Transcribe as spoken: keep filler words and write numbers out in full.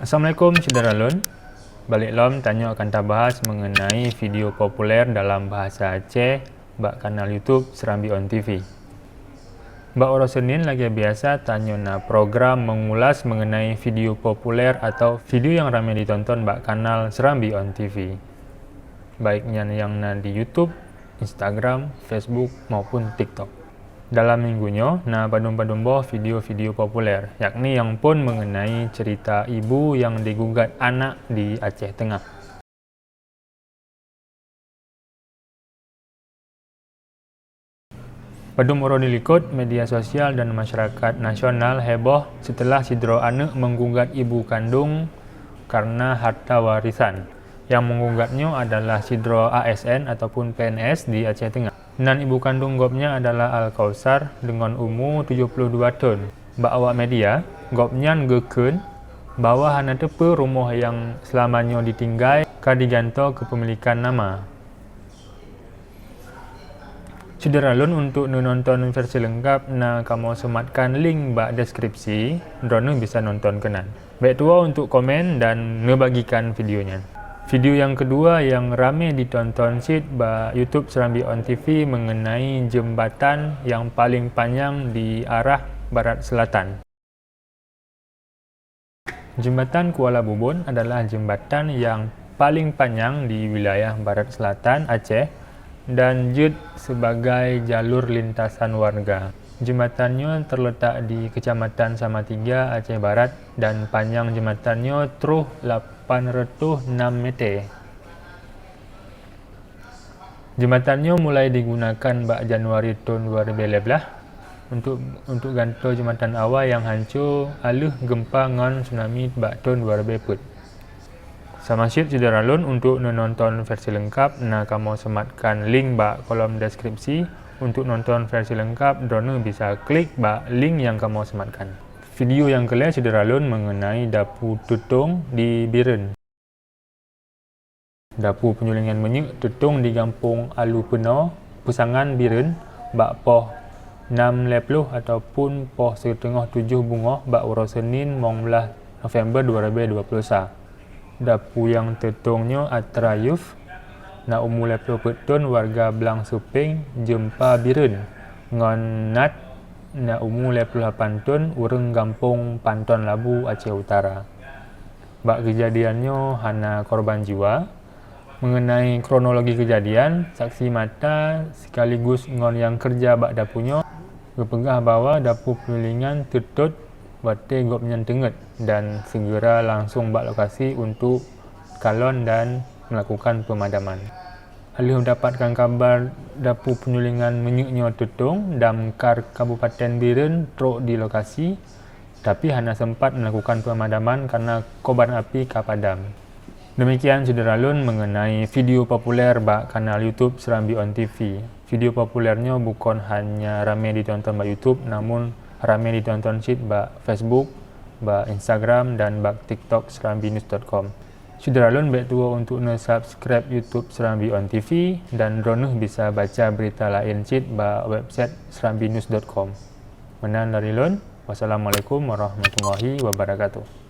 Assalamualaikum syedara lôn. Balek lom tanyoe akan tabahas mengenai video populer dalam bahasa Aceh bak kanal YouTube Serambi On T V. Bak uroe Senin lagée biasa tanyoe na program mengulas mengenai video populer atau video yang ramai ditonton bak kanal Serambi On T V. Baik nyan yang na di YouTube, Instagram, Facebook maupun TikTok. Dalam minggu nyoe na padum-padum boh video-video populer, yakni yang pun mengenai cerita ibu yang digugat anak di Aceh Tengah. Padum uroe dilikot, media sosial dan masyarakat nasional heboh setelah sidroe aneuk menggugat ibu kandung karena harta warisan. Yang menggugat nyoe adalah sidroe A S N ataupun P N S di Aceh Tengah. Nan ibu kandung gobnyan adalah Al Kausar deungon umu tujoh ploh dua thon. Bak awak media, gobnyan geukheun bahwa hana teupeu rumoh nyang seulama nyoe ditinggai ka digantoe keupemilikan nama. Syedara lôn, untuk neunonton versi leungkap na kamoe seumatkan link bak deskripsi, droeneuh bisa nonton keunan. Bék tuwoe untuk komen dan neubagikan video nyan. Video nyang keudua nyang ramé ditonton cit bak YouTube Serambi On T V mengenai jeumbatan nyang paleng panyang di arah barat selatan. Jeumbatan Kuala Bubon adalah jeumbatan nyang paleng panyang di wilayah barat selatan Aceh dan jeuet sebagai jalur lintasan warga. Jeumbatan nyoe teuletak di Keucamatan Samatiga, Aceh Barat, dan panyang jeumbatan nyoe troh lapan reutôh nam meter. Jeumbatan nyoe mulai digunakan bak Januari thon dua ribée lhée blaih untuk, untuk gantoe jeumbatan awai nyang hanco aleuh geumpa ngon tsunami bak thon dua ribée peuet. Sama cit syedara lôn, untuk neunonton versi leungkap na kamoe seumatkan link bak kolom deskripsi. Untuk nonton versi leungkap, droeneuh bisa klik bak link nyang kamoe seumatkan. Video nyang keulhée syedara lôn mengenai dapu teutong di Bireuen. Dapu penyulingan minyeuk teutong di Gampông Alu Peunoe, Peusangan Bireuen, bak poh nam lhée ploh ataupun poh siteungoh tujoh beungoh bak uroe Senin limong blaih November dua ribée dua ploh sa. Dapu nyang teutong nyoe Atra Yuf, na umu lhée ploh peuet thon, warga Blang Supeng, Jeumpa Bireuen, ngon Nat, na umu lhée ploh lapan thon, ureuëng gampông Panton Labu, Aceh Utara. Bak keujadian nyoe hana korban jiwa. Mengenai kronologi keujadian, saksi mata sekaligus ngon nyang keureuja bak dapu nyoe geupeugah bahwa dapu penyulingan teutot watée gobnyan teungeut dan segera langsung bak lokasi untuk kalon dan melakukan pemadaman. Aleuh mendapatkan kabar dapu penyulingan minyeuk nyoe teutong, Damkar Kabupaten Bireuen trok di lokasi, tapi hana sempat melakukan pemadaman karena kobaran api ka padam. Demikian syedara lôn mengenai video populer bak kanal YouTube Serambi On T V. Video populer nyoe bukon hanya ramé ditonton bak YouTube, namun ramé ditonton cit bak Facebook, bak Instagram, dan bak TikTok serambi news dot com. Syedara lôn bék tuwoe untuk neusubscribe YouTube Serambi On T V dan droeneuh bisa baca berita laén cit bak website serambi news dot com. Meunan dari lôn, wassalamualaikum warahmatullahi wabarakatuh.